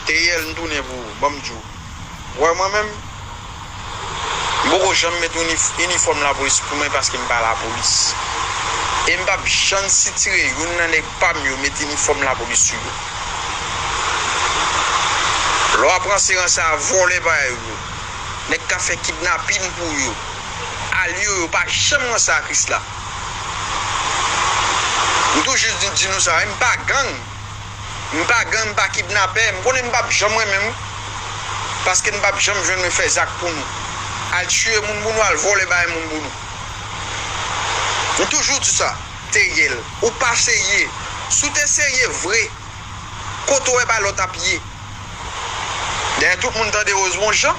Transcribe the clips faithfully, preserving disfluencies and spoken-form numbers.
Teyèl, m tounen pou ou. Ban m di w. Ou wè mwen menm, m poko janm met inif- inifòm lapolis pou mwen paske m pa lapolis. E m p ap janm sitire youn nan nèg pa m yo met inifòm lapolis sou yo. Lè w ap ranse ranse a vòlè parèy ou yo, nèg k ap fè kidnapin pou yo, alye yo, yo pa janm ranse a Krisla. M toujou di, di nou sa, wi, m pa gang. M pa gang, m pa kidnapè. M konnen m p ap janm renmen w, paske n p ap janm jwenn mwen fè zak pou nou. Al tiye moun pou nou, al vòlè bagay moun pou nou. M toujou di sa, Teyèl, ou pa serye. Si w te serye vre, kote w wè pa lòt ap ye? Dayè tout moun tande Rose Bonjan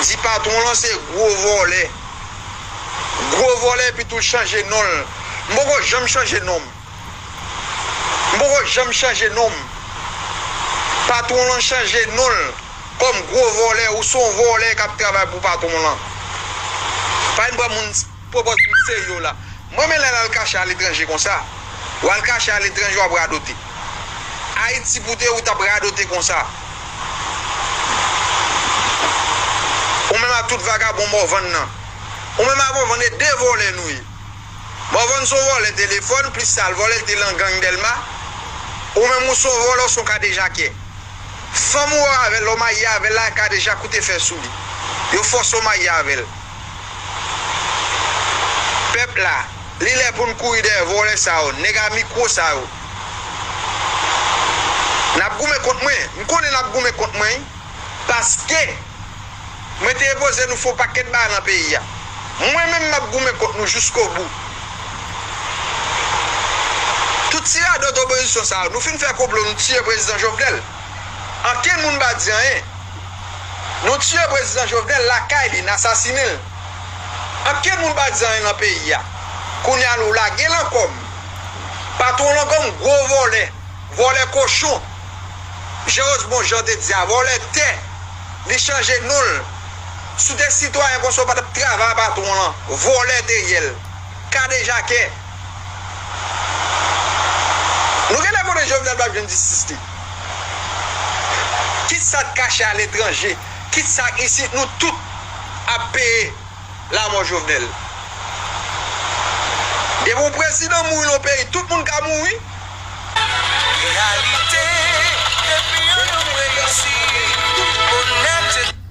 di patwon lan se gwo vòlè. Gwo vòlè epi tou l chanje non l. M poko janm chanje non m. M poko janm chanje non m. Patwon lan chanje non l kòm gwo vòlè. Ou se yon vòlè k ap travay pou patwon lan. Pa vin pran moun pwopòz m serye w la. Mwen menm lè l al kache aletranje konsa. W al kache aletranje w ap radote. Ayiti pou te ou t ap radote konsa. Ou menm ak tout vagabon Mòvann nan. Ou menm ak Mòvann e de vòlè nou ye. Mòvann se yon vòlè telefòn, plis sa l vòlè l te lan gang Dèlma. Ou menm ou se yon vòlè, ou se yon kadejakè. Fanm ou wè avè l, lè w marye avè l la, kadejak ou te fè sou li. Yo fòse w marye avè l. Pèp la, li lè pou n kouri dèyè vòlè sa yo, nèg a mikwo sa yo. N ap goumen kont mwen. M konnen n ap goumen kont mwen, wi. Paske mwen te enpoze nou fè yon pakèt bagay nan peyi a. Mwen menm m ap goumen kont nou jiskobou. Tout ti radòt opozisyon sa yo, nou fin fè konplo, nou tiye prezidan Jovenel. Ankenn moun pa di anyen. Nou tiye prezidan Jovenel lakay li, n asasinen l. Ankenn moun pa di anyen nan peyi a. Kounye a nou lage l ankò. Patwon lan kòm gwo vòlè. Vòlè kochon. Jan Rose Bonjan te di a, vòlè tè. Li chanje non l. Si w te sitwayen konsa, w pa t ap travay a patwon lan. Vòlè Teyèl. Kadejakè. Nou genlè konnen Jovenel p ap jwenn jistis li. Kit sa k kache aletranje, kit sa k isit, nou tout ap peye lamò Jovenel. Depi yon prezidan mouri nan yon peyi, tout moun ka mouri. Reyalite, depi yon nonm reyisi, onèt.